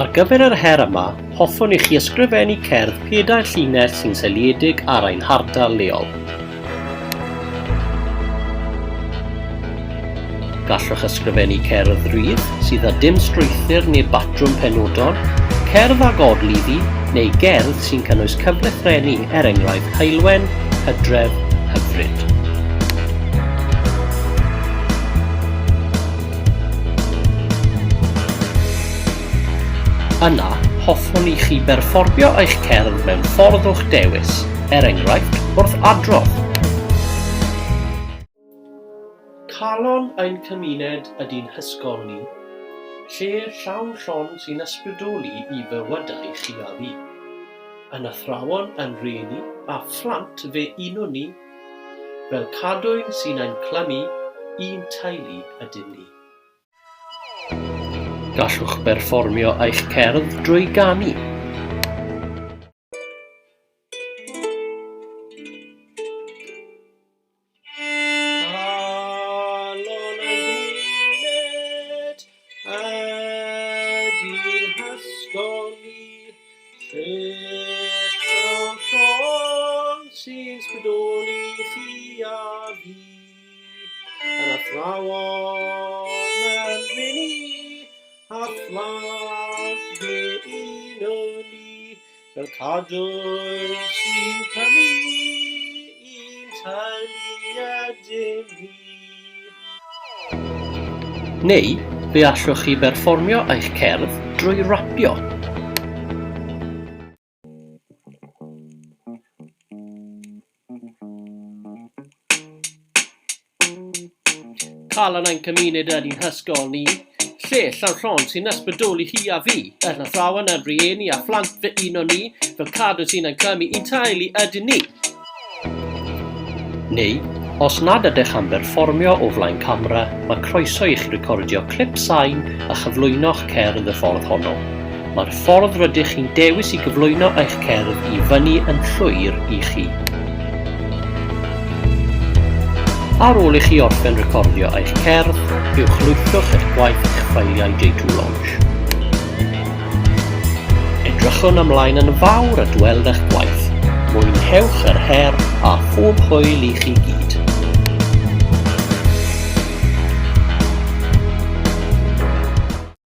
Ar gyfer yr her yma, hoffwn i chi ysgrifennu cerdd pedair llinell sy'n seiliedig ar ein hardal leol. Gallwch ysgrifennu cerdd rydd sydd â dim strwythur neu batrwm penodol, cerdd ag odl iddi, neu gerdd sy'n cynnwys cyflythrennu, er enghraifft heulwen, hydref, hyfryd. Yna, hoffwn i chi berfformio eich cerdd mewn ffordd o'ch dewis, er enghraifft, wrth adrodd. Calon ein cymuned ydy'n hysgol ni, lle llawn llon sy'n ysbrydoli i fywydau chi a fi. Yn athrawon, yn rhieni, a phlant fe unwn ni, Fel cadwyn sy'n ein clymu, un teulu ydym ni. Gallwch berfformio eich cerdd drwy ganu. Calon ein gymuned ydy'n hysgol ni. Lle llawn llon sy'n sbridoli chi a fi, Yr athrawon yn rhieni a phlant fe unwn ni, Fel cadwyn sy'n clymu i'n teulu ydym ni. Neu, fe allwch chi berfformio eich cerdd drwy rapio. Calon ein cymuned ydy'n hysgol ni, lle llawn llon sy'n ysbrydoli hi a fi, yr athrawon, y rhieni a phlant fy un o ni, fel cadw sy'n ein clymu i'n teulu ydyn ni. Neu, os nad ydych am berfformio o flaen camera, mae croeso i chi recordio clip sain a chyflwyno'ch cerdd y ffordd honno. Mae'r ffordd rydych chi'n dewis i gyflwyno eich cerdd i fyny yn llwyr i chi. Ar ôl i chi orffen recordio eich cerdd, uwchlwythwch eich gwaith i'ch ffeiliau J2 Launch. Edrychwn ymlaen yn fawr at weld eich gwaith. Mwynhewch yr her a phob hwyl i chi gyd.